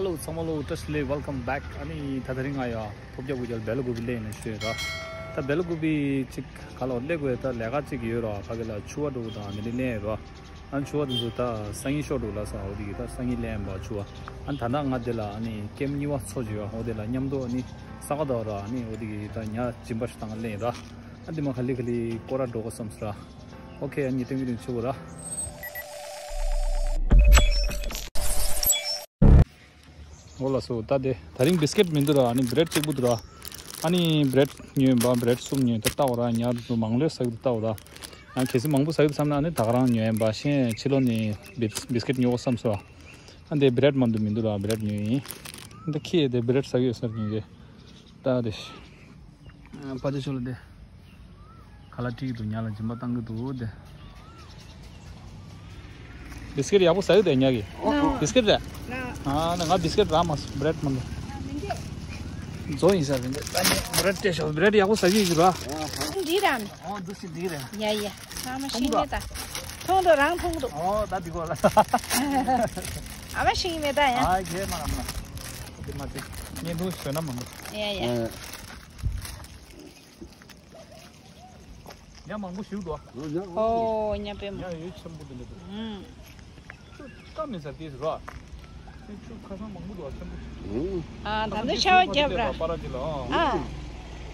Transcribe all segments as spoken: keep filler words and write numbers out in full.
Hello ཚང་མ་ལོ་བཀྲ་ཤིས་བདེ་ལེགས། Welcome back. ཨ་ནི་ད་དེ་རིང་ང་ཡ་ཕོ་བརྒྱ་དགུ་བརྒྱ་བེ་ལ་ཀོ་པི་ལེན་ནས་ཤོད་ར། ད་བེ་ལ་ཀོ་པི་ཅིག་ག་ལ་ལེ་གོ་ཡ་ད་ལས་ཀ་ཅིག་ཡོད་ར། ཕ་གི་ལ་ཆུ་བ་འགྲོ་དང་དེ་འདྲ་ལེན་ཡོད་ར། ཨ་ནི་ཆུ་བ་དེ་ཚོ་ད་སང་ཉིན་ཤོར་འགྲོ་ལ་ས་འོ་དེ་གི་ད་སང་ཉིན་ལེན་པ་ཆུ་བ། ཨ་ནི་ད་ནང་ང་དེ་ལ་ཨ་ནི་ཀེམ་གཉིས་པ་ཚོ་བྱོས་ཡ་འོ་དེ་ལ་མཉམ་དུ་ཨ་ནི་ས་ག་ད་ར་ཨ་ནི་འོ་དེ་གི་ད་ཉ་སྦྱིན་པ་ཞིག་དང་ལེན་ར། ཨ་དེ་མ་ཁ་ལི་ཁ་ལི་སྐོར་ར་འགྲོ་གོ་བསམ་སོང་ར། ཨོ་ཁེ། ཨ་ནི་ཏིང་ཏིང་ཆུ་བ་ར། འོ་ལགས་སོ། ད་དེ་ད་རིང་བིས་ཀེད་མི་འདུག་ར། ཨ་ནི་བྷི་རེད་གཅིག་པུ་འདུག་ར། ཨ་ནི་བྷི་རེད་ཉོས་པ་བྷི་རེད་གསུམ་ཉོས། ད་ལྟ་བ་ར་ཉར་དུ་མང་ལོས་ཟ་གི་འདུག་ལྟ་བ་ར། ཨ་གལ་སྲིད་མང་པོ་ཟ་གི་འདུག་བསམ་ན་ཨ་ནི་ད་ག་རང་ཉོས་ཡིན་པ་ཤེས། ཕྱི་ལོགས་ནས་བིས་བིས་ཀེད་ཉོ་གོ་བསམ་སོང་། ཨ་འདི་བྷི་རེད་མ་འདུག་མི་འདུག་ར། བྷི་རེད་ཉོས་ཡིན། འདི་ཁྱེད་དེ་བྷི་རེད་ཟ་གི་ཡོད་ཟེར་གྱིན་གྱི་ད་དེ། ཨ་ཕ་ཆེ་ཤོ་ལ་དེ། ཁ་ལག་སྤྲད་ཀྱི་འདུག་ཉ་ལ་སྦྱིན་པ་བཏང་གི་འདུག་དེ། བིས་ཀེད་ཡག་པོ་ཟ་གི་དེ་ཉ་གི། ལགས། བིས་ཀེད་རེད། ལགས། ཨ་ནི་ང་བིས་ཀེད་རག་མ་སོང་། བྷི་རེད་མ་འདུག་མཛོ་ཡིན་ས་རེད་འདི། ད་ནི་བྷི་རེད་སྤྲད་ཤོག་བྷི་རེད་ཡག་པོ་ཟ་གི་ཡོད་ར། འདི་ར་མི། ཨོ་འདུག་སེ་འདི་རེད། ཡ་ཡ། ཨ་མ་ཤིང་མེད་ད། མཐོང་འགྲོ་རང་མཐོང་འགྲོ། ཨོ་ད་འདི་གོ་ལ། ཨ་མ་ཤིང་མེད་ད་ཡ། ཨ་རྒྱས་མ་ར་མ། འདི་མ་ཚིག་བརྙན་ཐུང་ཞོན་ན་མ་འདུག་ཡ་ཡ། ཉ་མང་པོ་ཞིག་འདུག་ཨོ་ཉ་པེ་མ། ཉ་ཡོད་ཆེན་པོ་འདི་འདྲ་འདུག་ཨུམ། ཆུ་ཀ་མི་ཟ་དེ་ར། ཆུ་ཁ་སང་མང་པོ་འདུག་ཆེན་པོ། ཨ་ད་ནི་ཆར་པ་བརྒྱབ་ར། པ་ར་ཅི་ལ་ཨ། ཨ། ཆར་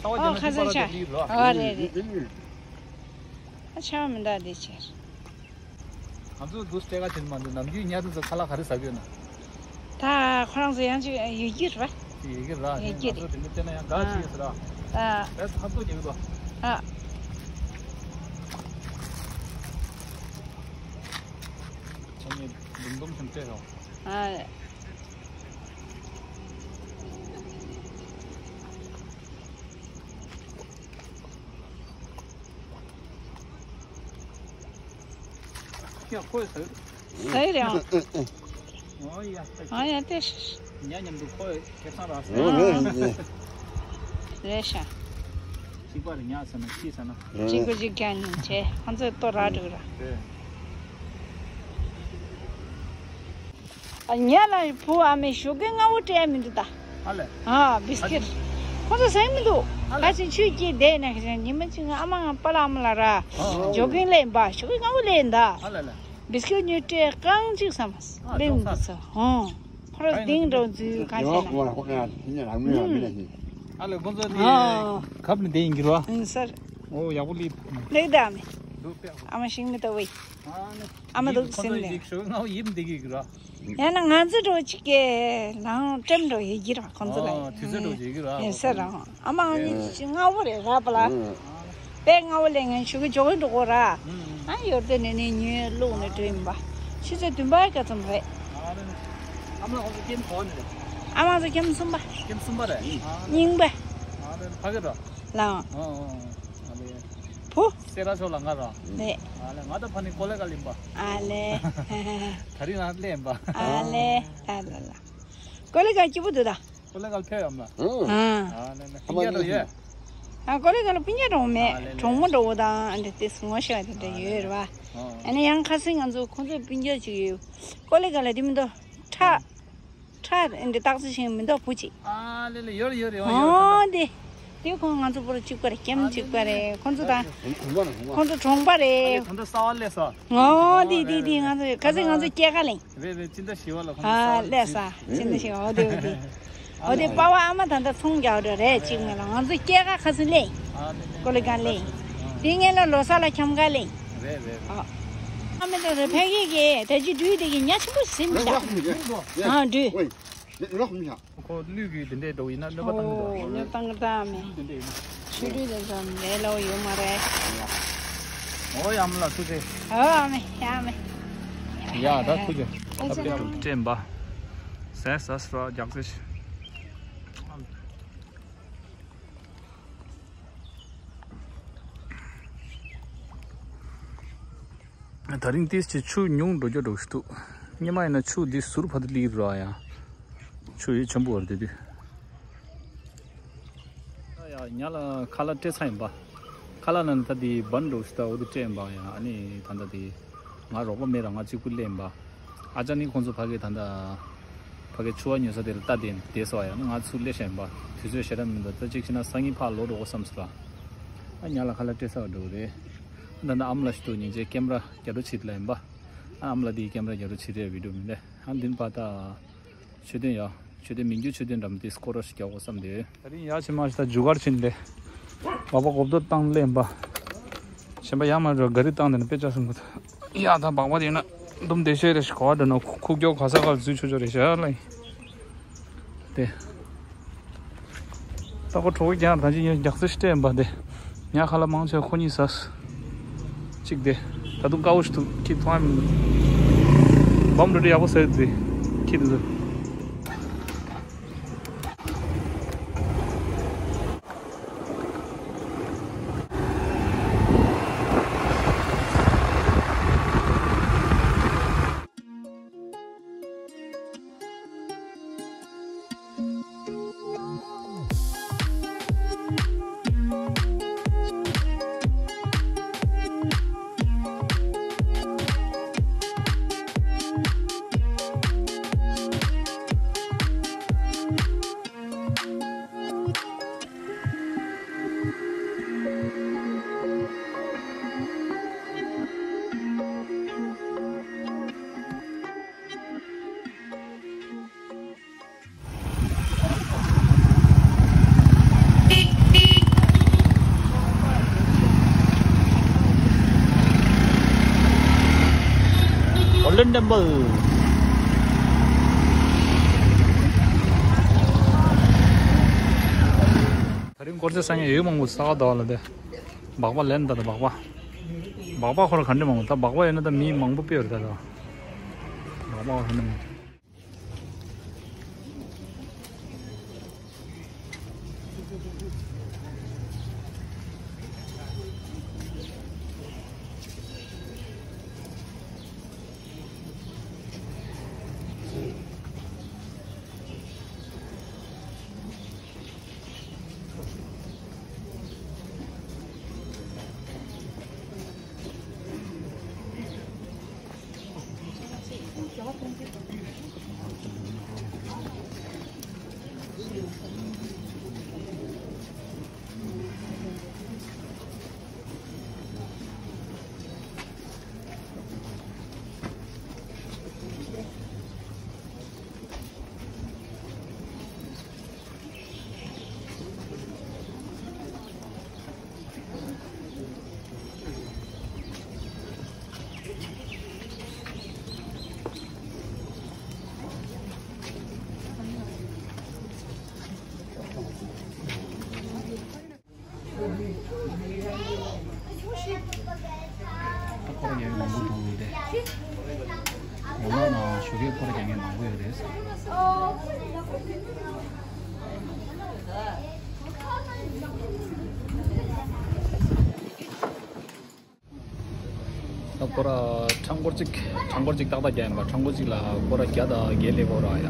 པ་ཨོ་བརྒྱབ་ན་ཁ་སང་ཆར་པ་བརྒྱབ་ར། ཨ་རེད་རེད། ཨ་ཆར་པ་མི་འདུག་དེ་ཕྱིར། ང་ཚོ་འདུག་སྤྲད་ཀ་བྱེད་མ་འདུག་ནམ་རྒྱུན་ཉ་དེ་ཚོ་ཁ་ལག་ག་རེ་ཟ་གི་ཡོད་ན། ད་ཁོ་རང་ཚོ་ཡང་ཅིག་ཡོད་རྒྱུ་རེད་པ། ཅིག་ཡོད་ཀྱི་རེད། ཡོད་ཀྱི་ང་ཚོ་དེ་འདྲ་བལྟས་ན་ཡང་དགའ་ཅིག་ཡོད་རེད། ད་ད་ཚ་ཐོ་ཉོ་གི་འདུག་ཨ། ཁྱེད་ནི་འདུམ་འདུམ་ཞིག་སྤྲད་རོགས། ཨ། ཡ་ཁོས་ཟ། ཟ་ཡི་རེད་ཨང་། ཨོ་ཡ། ཨ་ཡ་ཏེ། ཉ་མཉམ་དུ་ཁོས་ཁེ་བཟང་རག་ཟེར། རེད་ཤག་གཅིག་པ་རེད། ཉ་ཟ་ན་ཤི་ཟ་ན། གཅིག་པ་གཅིག་རྐྱང་ཉིན་བྱས་ཁོང་ཚོས་ལྟོ་རག་འགྲོ་གི་ར། རེད། ཉ་ལ་བུ་ཨ་མས་ཞོགས་ཀས་སྔ་པོ་སྤྲད་མི་འདུག་ད། ཨ་ལས། ཨ་བིས་ཀེད། ཁོ་ཚོ་ཟ་མི་འདུག་ཨ་ལས། ཁ་ཅིག་ཆུ་སྐྱེས་བསྡད་ན་ཁ་ཅིག་ཉི་མ་གཅིག་ང་ཨ་མ་ང་པཱ་ལགས་ཨ་མ་ལ་ར། ཨ་ཨ། ཞོགས་ཀས་ལེན་པ་ཞོགས་ཀས་སྔ་པོ་ལེན་ད། ཨ་ལས་ལས། བིས་ཀེད་ཉོས་སྤྲད་རྐང་གཅིག་ཟ་མ་ཟ། ཨ་ལེན་འདུག་ས། ཨོ། ཁོ་ར་སྡིངས་འགྲོ་འཛུལ་གང་བྱས་ན། ཨ་ལས་ཁོང་ཚོ་དེ་ཨ། ཁབ་ནི་དེ་ཡིན་གྱི་ར། ཨིན་སར། ཨོ་ཡག་པོ་ལི། ལེགས་ད་མེ། འདུག་པས། ཨ་མ་ཤིང་མི་ལྟ་བས། ཨ་ནི། ཨ་མ་འདུག་ཡིབ་ཁོ་ཚོ་ཟིན་ནས། ཡིབ་ཞོག་ང་ཡིབ་འདི་གི་ར། ཡང་ན་ང་ཚོ་འགྲོ་ཅིག་གི་ལང་ཀྲེམ་འགྲོ་ཡི་གི་ར་ཁོང་ཚོ་ལ། ཨ་དུས་ཚོད་འགྲོ་ཡི་གི་ར། ཡིན་ས་ར། ཨ་མ་ང་ནི་ཨེ། སྔ་པོ་རེད་ར་པ་ལ། ཨ། པས་སྔ་པོ་ལས་ངན་ཞུ་གི་འཇོག་གི་འགྲོ་གོ་ར། ཨ་ཡོར་དེ་ནས་ནི་ཉོས་བླུགས་ནས་འགྲོ་ཡིན་པ། ཆུ་ཚོད་བདུན་པ་ག་ཙམ་རེད། ཨ་ལེ། ཨ་མ་ལགས་ཁོང་ཚོ་ཀེམ་ག་པར་ནས་རེད། ཨ་མ་ཚོ་ཀེམ་གསུམ་པ། ཀེམ་གསུམ་པ་རེད། ཨ་ལེ། རྙིང་པ། ཨ་ལེ་ཕ་གི་ར། ལའང་། ཨ་ཨ་ཨ་ལེ། བུ། སེ་ར་ཕྱོགས་ལ་ང་ར། ལེ། ཨ་ལེ་ང་ད་ཕ་ནི་ཀོ་ལེ་གལ་ཡིན་པ། ཨ་ལེ། ད་རིང་ང་སླེབས་ཡིན་པ། ཨ་ལེ། ལ་ལ་ལ། ཀོ་ལེ་གལ་སྐྱིད་པོ་འདུག་ད། ཀོ་ལེ་གལ་ཕེབས་ཡོད་མ། ཨ། ཨ་ལེ་ལེ། ཨ་མ་སྤུན་ཀྱག་འདྲ་ཡོད། ཨ་ཀོ་ལེ་གལ་ལ་སྤུན་ཀྱག་འདྲ་བོ་མེད། ཨ་ལེ་ལེ། གྲོགས་མོ་འདྲ་བོ་དང་ཨ་འདྲ་དེ་ངོ་ཤེས་པ་དེ་འདྲ་ཡོད་རེད་པ། ཨ། ཨ་ནི་ཡང་ཁ་སང་ང་ཚོ་ཁོང་ཚོའི་སྤུན་ཀྱག་ཅིག་ཡོད། ཀོ་ལེ་གལ་ལ་དེ་མི་འདུག་ཁྲ། ཁྲ་འདི་སྟག་རྩེ་ཞིང་མི་འདུག་བུ་གཅིག་ཨ་ལེ་ལེ་ཡོད་རེད་ཡོད་རེད་ཡོད་ཡོད། ཨོ་དེ། དེ་ཁོང་ང་ཚོ་པོ་ར་གཅིག་པ་རེད། ཀེམ་གཅིག་པ་རེད། ཁོང་ཚོ་དང་། ཁོང་ཚོ་གྲོང་པ་རེད། ཁོང་ཚོ་གསར་པ་སླེབས་སོང་། ཨོ་དེ་དེ་དེ་ང་ཚོ་ཁ་སང་ང་ཚོ་སྐྱེས་ཀ་ལེན། རེད་རེད། སྤྱི་ཟླ་བཞི་པ་ལ་ཁོང་ཚོ་ཨ་གསར་པ་སླེབས་སོང་། སྤྱི་ཟླ་བཞི་པ་ཨོ་དེ་ཨོ་དེ། ཨོ་དེ་པ་ཕ་ཨ་མ་ད་ལྟ་ཚོང་རྒྱག་འགྲོ་རེད། གཅིག་མེད་ལ་ང་ཚོ་སྐྱེས་ཀ་ཁ་སང་ལེན། ཨ་ལེ་ལེ། ཀོ་ལེ་གལ་ལེན། དེ་ངེད་ལ་ལོ་གསར་ལ་འཁྱམ་ག་ལེན། རེད་རེད་རེད། ཨ། ཨ་མེ་ད་རེ་ཕ་གི་གི་ད་ཅི་འགྲུལ་དེ་གི་ཉ་ཆེན་པོ་ཟིན་མི་ཤག་ཨ་འགྲུལ། ཁོ་ལུས་ཀྱི་དེ་འདྲས་འགྲོ་ཡིན་ན་གནོད་པ་བཏང་གི་འདུག་ཨོ་གནོད་བཏང་གི་ད་མེ། ཆུ་དེ་འདྲས་ཡིན། ཆུ་འགྲུལ་དེ་ཙམ་ལས་སླ་བོ་ཡོད་མ་རེད། ཨོ་ཡ་མ་ལ་ཐུགས་རྗེ། ཨོ་ཨ་མེ་ཡ་མེ། ཡ་ད་ཐུགས་རྗེ། ཨོ་ཨ་ཙི་ད་ལ། དྲན་པ། ཟས་ཟ་སྲ་རྒྱག་ཟེར། ད་རིང་ཏིས་ཀྱི་ཆུ་ཉུང་འགྲོ་རྒྱུ་འགྲོ་ཞིག་འདུག་སྔོན་མ་ཡིན་ན་ཆུ་འདི་ཟུར་ཕ་དུ་ལི་ར་ཡ། ཆུ་ཡོད་ཆེན་པོ་བར་དེ་དུས། ཡ་ཉ་ལ་ཁ་ལག་སྤྲད་ཚར་ཡིན་པ། ཁ་ལག་ན་ད་དེ་བན་འགྲོ་ཞིག་ད་འོ་དེ་སྤྲད་ཡིན་པ་ཡ། ཨ་ནི་ད་ད་དེ་ང་རོགས་པ་མེད་ར་ང་གཅིག་པུ་སླེབས་ཡིན་པ། ཨ་ཅག་ནི་ཁོང་ཚོ་ཕ་གི་ད་ད། ཕ་གི་ཆུ་བ་ཉོ་ས་དེ་ལ་ལྟ་དེ་དེ་སོ་ཡང་ང་ཚུར་སླེབས་བཞིན་པ་དུས་ཚོད་ཞེ་དྲག་མི་འདུག་ད་གཅིག་བྱས་ན་སང་ཉིན་ཕར་ལོག་འགྲོ་དགོས་བསམ་སོང་། ཨ་ཉ་ལ་ཁ་ལག་སྤྲད་ས་འགྲོ་གི་རེད། ད་ནི་ཨམ་ལ་ཞིག་ཏུ་ཉིན་བྱེད་ཀེམ་ར་རྒྱ་རུ་བྱེད་ལ་ཡིན་པ། ཨ་ཨམ་ལ་དེའི་ཀེམ་ར་རྒྱ་རུ་བྱེད་རེད་བི་ཌིའོ་མི་འདྲ། ཨ་འདི་ནི་པ་ད། མཆོད་རྟེན་ཡ། མཆོད་རྟེན་མི་འགྱུར་མཆོད་རྟེན་འགྲམ་དེ་སྐོར་ར་ཞིག་རྒྱག་དགོས་བསམ་དེ། ད་རིང་ཡ་ཕྱི་མ་ཞིག་ད་རྒྱུ་སྐར་ཕྱིན་ཏེ། སྦག་སྦག་གོབ་ཏོ་བཏང་ལེན་པ། གཞན་པ་ཡ་མ་ར་ག་རི་བཏང་དེ་ན་དཔེ་ཆ་སོང་གི་ཡ་ད་སྦག་སྦག་དེ་ན་འདུམ་བདེ་ཤེས་རེ་ཞིག་གོ་བ་འགྲོ་ན་ཁུག་ཀྱོག་ག་ས་ག་འཛུལ་ཆོག་ཆོག་རེ་ཤ་ལ་ཡིན། དེ། ད་ཁོ་གྲོགས་རྒྱག་ད་ཅི་ཡོད་རྒྱག་རྩིས་སྤྲད་པ་དེ། ཉ་ཁ་ལ་མང་ཆེ་ཁོ་གཉིས་ཟ། གཅིག་དེ། ད་དུང་དཀའ་བོ་ཞིག་འདུག་ཁྱི་ཐོང་ཨ་མི་འདུག་འབམ་རུ་ཏི་ཡག་པོ་ཟ་ཡོད་དེ། ཁྱི་དེ་ཚོ། Golden Temple. ད་རིང་སྐོར་ཚེ་སང་ཉིན་ཡོད་མང་པོ་ས་ག་ཟླ་བ་ལ་དེ། སྦག་སྦག་ལེན་ད་ད་སྦག་སྦག་སྦག་སྦག་ཁོ་ར་ག་འདྲ་མང་པོ་ད་སྦག་སྦག་ཡོད་ན་ད་མི་མང་པོ་དཔེ་ཡོད་རེད་ད་ད། སྦག་སྦག་ག་འདྲ་མང་པོ། ད་སྐོར་ར་རྒྱག་མཁན་མང་པོ་འདུག་འདི། འོ་ལ་ན་ཞོགས་ཀས་སྐོར་ར་རྒྱག་མཁན་མང་པོ་ཡོད་རེད། ད་སྐོར་ར་འཕྲང་སྐོར་གཅིག་འཕྲང་སྐོར་གཅིག་ཏག་ཏག་རྒྱག་ཡིན་པ། འཕྲང་སྐོར་གཅིག་ལ་སྐོར་ར་བརྒྱ་དང་བརྒྱད་སླེབས་ཡོད་ར་ཡ།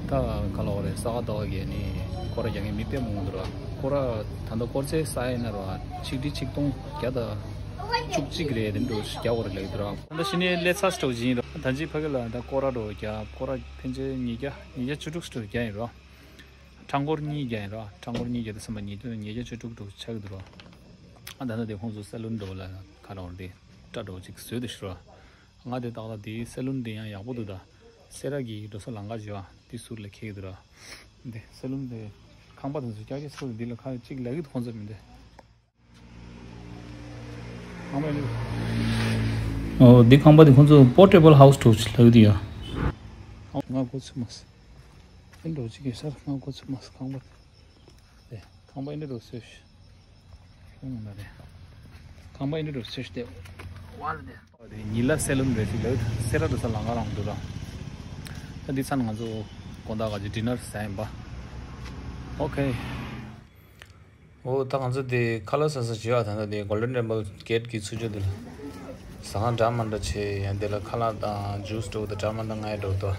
ད་ག་ལ་འོ་རེད། ས་ག་ཟླ་བ་བརྒྱད་ནི་སྐོར་ར་རྒྱག་མཁན་མི་དཔེ་མང་པོ་འདུག་ར། སྐོར་ར་ད་ལྟ་སྐོར་ཚེ་ས་ཡ་ན་ར་ཆིག་ཁྲི་ཆིག་སྟོང་བརྒྱ་དང་བཅུ་གཅིག་རེད། དེ་འདྲ་རྒྱག་དགོས་རེད་ལབ་ཀྱི་འདུག་ར། ད་ཕྱི་ནས་སླེབས་ཚར་སྤྲོ་བཞིན་ར། ད་ཅི་ཕ་གི་ལ་ད་སྐོར་ར་འགྲོ་རྒྱ་སྐོར་ར་ཕན་ཆད་ཉིས་བརྒྱ་ཉིས་བརྒྱ་བཅུ་དྲུག་སྤྲོ་རྒྱ་ཡིན་ར། འཕྲང་སྐོར་གཉིས་རྒྱག་ཡིན་ར། འཕྲང་སྐོར་གཉིས་རྒྱག་དུས་ཙམ་པ་ཉིས་བརྒྱ་ཉིས་བརྒྱ་བཅུ་དྲུག་འགྲོ་ཆགས་ཀྱི་འདུག་ར། ཨ་ད་ནི་དེ་ཁོང་ཚོ་སེ་ལུན་འགྲོ་ལ་ཁ་རོག་དེ་སྐྲ་འགྲོ་ཅིག་བཟོས་དུ་ཤི་ར། ང་དེ་ཏག་ཏག་དེའི་སེ་ལུན་དེ་ཡང་ཡག་པོ་འདུག་ད་སེ་ར་གི་འགྲོ་ས་ལམ་ཁ་བྱེད་བ་དེ་ཟུར་ལ་ཁེལ་གྱི་འདུག་ར། འདི་སེ་ལུན་དེ་ཁང་པ་དེ་ཚོ་ཀྱག་ཀྱག་ཚོ་འདི་ལ་ཁ་ཅིག་ལས་ཀྱི་ཁོང་ཚོ་མི་འདི། ཁང་པ་ནི། ཨོ་འདི་ཁང་པ་དེ་ཁོང་ཚོ་པོར་ཊེ་བལ་ཧའུ་སི་འགྲོ་ལབ་ཀྱི་འདུག་ཡ། ང་གོ་ཚོད་མ་སོང་། ཨེ་འགྲོ་ཅིག་གེ་སར་ང་གོ་ཚོད་མ་སོང་ཁང་པ་དེ། དེ་ཁང་པ་ཨེ་འདྲ་འགྲོ་སོས་ཤི། ཁོང་ན་རེ། ཁང་པ་ཨེ་འདྲ་འགྲོ་སོས་ཤི་དེ། ཝ་ལ་དེ། དེ་ཉི་ལ་སེ་ལུན་རེད་ཅིག་ལབ་སེ་ར་འགྲོ་ས་ལམ་ཁ་རང་འདུག་ར། ད་འདི་ཚ་ན་ང་ཚོ་དགོང་དག་ག་ཅིག་ཌི་ནར་ཟ་ཡིན་པ། ཨོ་ཁེ། འོ་ད་ང་ཚོ་དེ་ཁ་ལག་ཟ་ས་བྱེད་ཨ། ད་ལྟ་དེ་གོལ་ཌན་ཊེམ་པལ་གེ་ཊི་གི་ཚུར་ཕྱོགས་དེ་ལ། ཟ་ཁང་འདྲ་མི་འདྲ་བྱས་ཡང་དེ་ལ་ཁ་ལག་དང་ཇུས་འདྲ་བོ་དང་འདྲ་མི་འདྲ་ང་ཡི་འགྲོ་འདུག་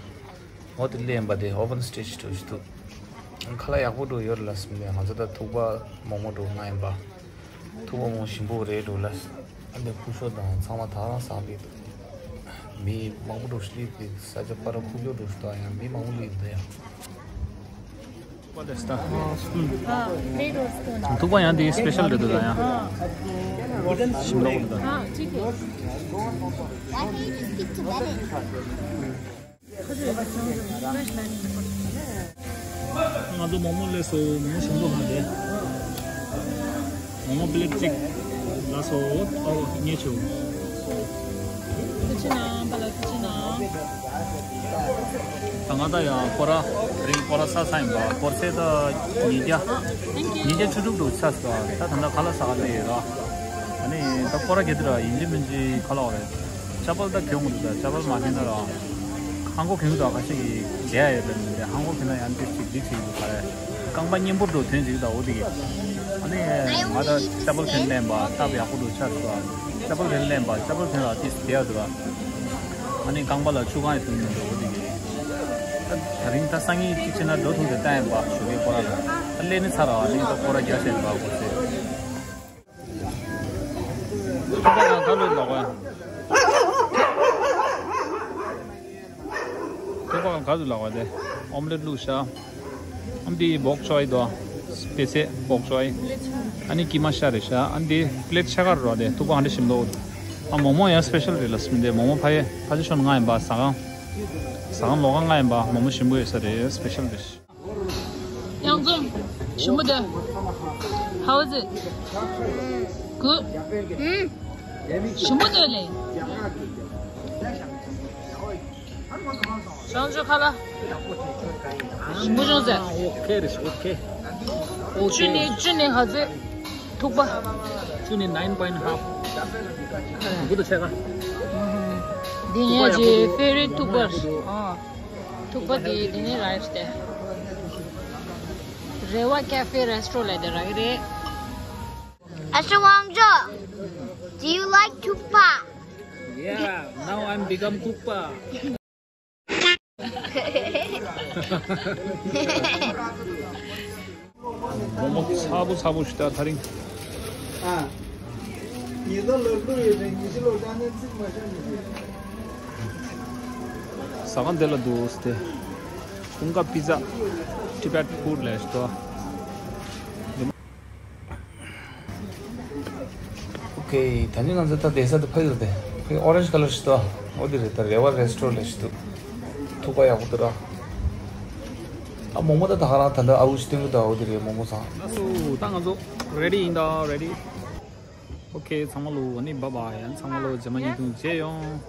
འོ་དེ་ལས་ཡིན་པ་དེ་ཨོ་པན་སི་ཊེ་ཇི་འདྲ་བོ་ཞིག་འདུག་ཁ་ལག་ཡག་པོ་འདྲ་བོ་ཡོད་རེད་ལ་སེམས་ལས། ང་ཚོ་ད་ཐུག་པ་མོག་མོག་འདྲ་བོ་ང་ཡིན་པ། ཐུག་པ་མོག་ཞིམ་པོ་རེད་འདྲ་བོ་ལ། ཨ་འདི་ཕུ་ཤོ་དང་ཚང་མ་ད་རང་ཟ་བསྡད་འདུག་མི་མང་པོ་འགྲོ་ཤི་ལི་དེ་ས་ཆ་པར་ཁུག་ཀྱོག་འགྲོ་ཤི་ད་ཡང་མི་མང་པོ་ལི་དེ་ཡང་། ཐུག་པ་ཡང་དེ་སི་པེ་ཤལ་རེད་འདུག་ད་ཡང་། ཞིམ་ལོག་འདུག་ད། ང་ཚོ་མོག་མོག་སླེབས་སོང་། མོག་མོག་ཞིམ་པོ་ཧ་རེད། མོག་མོག་པི་ལེཊ་གཅིག་ལ་སོ། ཨོ་ངས་ཆུ། ཐུགས་རྗེ་གནང་། པ་ལགས་ཐུགས་རྗེ་གནང་། ད་ང་ད་ཡང་སྐོར་ར་རིང་སྐོར་ར་ས་ས་ཡིན་པ། སྐོར་ཚད་ད་ཉིས་བརྒྱ། ཉིས་བརྒྱ་བཅུ་དྲུག་འགྲོ་ཆ་སོང་། ད་ད་ད་ག་ལ་ས་ག་ལ་ཡོད་ར། ཨ་ནི་ད་སྐོར་ར་ག་དུས་ར་ཡིན་གཅིག་མིན་གཅིག་ག་ལ་བ་རེད། ཅ་པལ་ད་གྱོན་དགོས་འདུག་ད་ཅ་པལ་མ་གྱོན་ན་ར། ཧང་གོ་གྱོན་དུས་ཁ་ཤས་ཀྱིས་བསྡད་ཡོད་པས་མི་འདུག་ཧང་གོ་གྱོན་ན་ཡང་ཏོག་ཙམ་འགྲིག་ཅིག་འདུག་ག་རེ། རྐང་པ་མཉེན་པོ་འགྲོ་དོན་ཅིག་ད་འོ་དེ་གི། ཨ་ནི་ང་ད་ཅ་པལ་གྱོན་ལེན་པ་སྟབས་ཡག་པོ་འགྲོ་ཆགས་འདུག་ཅ་པལ་གྱོན་ལེན་པ་ཅ་པལ་གྱོན་ལ་ཏིས་བསྡད་ཡོད་འདུག་ཨ་ནི་རྐང་པ་ལ་ཆུ་གང་ཡང་ཐུག་མི་འདུག་འོ་དེ་གི། ད་དེ་རིང་ད་སང་ཉིན་གཅིག་བྱས་ན་འགྲོ་ཐུབ་ཀྱི་ལྟ་ཡིན་པ་ཞུ་གི་སྐོར་ར་ལ། ད་སླེབས་ནི་ཚར་ར། ཨ་ནི་ད་སྐོར་ར་རྒྱག་བྱས་འདུག་ག་སྐོར་ཚེ། ཐུག་པ་གང་ག་ལུགས་ལོག་པ། ཐུག་པ་གང་ག་ལུགས་ལོག་པ་དེ། ཨོམ་ལེ་ཊི་བླུགས་ཤག་ཨ་འདི་བོག་ཅོའི་དོ། པེ་ཚེ་བོག་ཅོའི། ཨ་ནི་ཀི་མ་ཤ་རེད་ཤག་ཨ་འདི་པི་ལེཊ་ཆ་ག་རོ་དེ། ཐུག་པ་ཨ་འདྲ་ཞིམ་མདོག་ཨ་མོག་མོག་ཡང་སི་པེ་ཤལ་རེད་ལ་སྨིན་དེ། མོག་མོག་ཕ་ཡེ་ཕ་ཚེ་ཤོན་ལྔ་ཡིན་པ། ཟ་ཁང་། ཟ་ཁང་ལོག་ཁང་ལྔ་ཡིན་པ། མོག་མོག་ཞིམ་པོ་ཡོད་ས་རེད། སི་པེ་ཤལ་རེད། ཡང་ཚོ། ཞིམ་པོ་དེ། How is it? Good. ཞིམ་པོ་དེ་ལེ། བྱང་ཆུབ་ཁ་ལ། ཞིམ་པོ་བྱུང་ཟེར། Okay རེད། Okay. བཅུ་ནི་བཅུ་ནི་ག་ཚོད། ཐུག་པ། བཅུ་ནི་nine point half. འགུ་དུ་ཆེ་ག་འདི་ངའི་ཀྱི་ཕེ་རི་ཐུག་པ། ཨ། ཐུག་པ་དེ་དེ་ནས་ར་ཡོད་དེ། རེ་བ་ཀ་ཧྥེ་རེ་སི་ཊོ་ལབ་དེ་རག་གི་རེད། ཨ་ཞང་དབང་ཕྱུག Do you like ཐུག་པ? Yeah, now I'm become ཐུག་པ། མོག་མོག་ཚ་པོ་ཚ་པོ་ཞིག་ད་དེ་རིང་། ཨ། ཉི་ཟླ་ལ་ཀླུ་ཡོད་ཅིང་ཉི་ཤུ་ལོ་ཀྱང་ནི་རྩིག་མ་ཤར་ནི་ཞིག་ཟ་ཁང་འདི་ལ་འདུག་སྟེ། ཀུན་དགའ་པི་ཛ། Tibet food ལས་ཞིག་ཏོ། ཨོ་ཁེ། ད་ནི་ང་ཚོ་ད་བསྡད་ས་དེ་ཕ་ཡུལ་དེ། ཕ་ཡུལ་ཨོ་རེན་ཇི་ཁ་ལར་ཞིག་ཏོ། འོ་དེ་རེད། ད་རེ་བ་རེ་སི་ཊོ་རན་ཊ་ལས་ཞིག་འདུག་ཐུག་པ་ཡག་པོ་འདུག་ར། ཨ་མོག་མོག་ད་ད་ག་རང་ད་ལྟ་ཨ་འུ་ཞིག་སྟོན་གི་འདུག་འོ་དེ་རེད། མོག་མོག་ཚང་། ལགས་སོ། ད་ང་ཚོ་རེ་ཌི་ཡིན་ད། རེ་ཌི། ཨོ་ཁེ། ཚང་མ་ལོ་ཨ་ནི་བཱའི་བཱའི། ཡང་ཚང་མ་ལོ་རྗེས་མ་ཉིན་ཐུང་མཇལ་ཡོང་།